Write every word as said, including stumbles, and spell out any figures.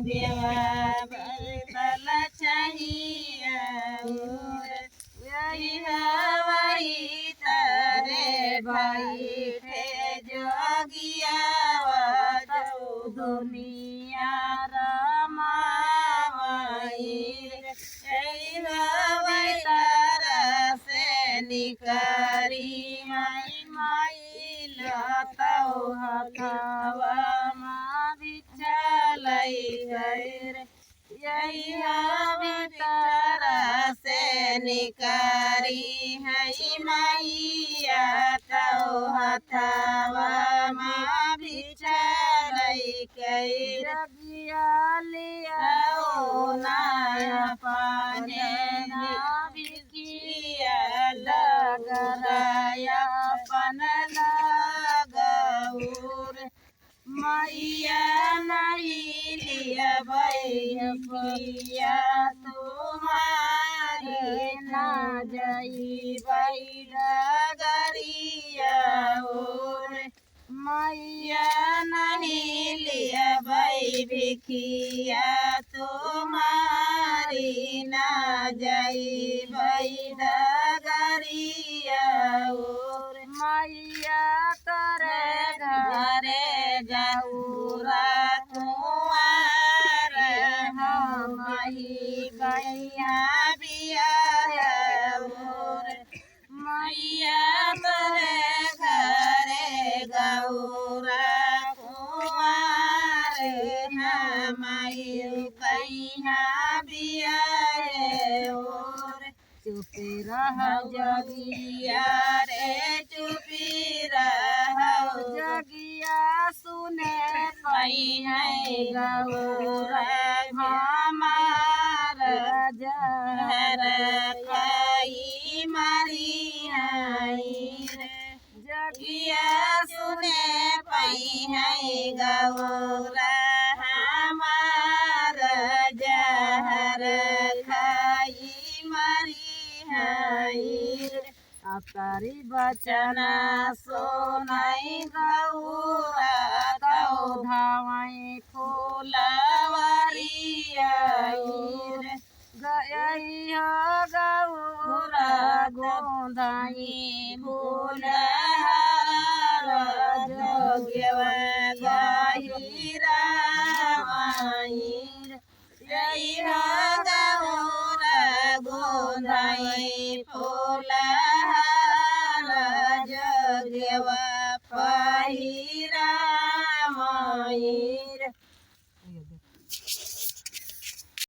देवा बैठल छहिया ओर, यही हवाई तरे बैठे जोगिया चौदुनिया रमावई। यही हवाई तरा से निकारी माई, माई लतौ हथवा मा बिछा लई गैर। यही हवाई तरा से निकारी है मैया तौ हथवा मा बिछा लई गैर। जगिया लियाओ ना अपने ना बिकिया लगराया अपन लगौर। मैया नहीं लियबै बिकिया तुम्हारी ना जइबै डगरिया ओर। मैया नहीं लियबै बिकिया तुम्हारी ना जइबै डगरिया ओर। मैया तोरे घरे गौरा कुंवार हमही कहिया बियाह ओर। मैया तोरे घरे गौरा कुंवार हमही कहिया बियाह ओर। चुप रहौ जगिया रे, चुप रहौ जगिया, सुने पइहैं गौरा हमार जहर खाई मरिहैं रे। जगिया सुने पइहैं गौरा हमार जहर खाई मरिहैं रे। अतरी बचन सुनैं गौरा तौ धावैं फुलवरिया रे। गयई हो गौरा गोंधई फूलहार जोगवा गहिरा माई।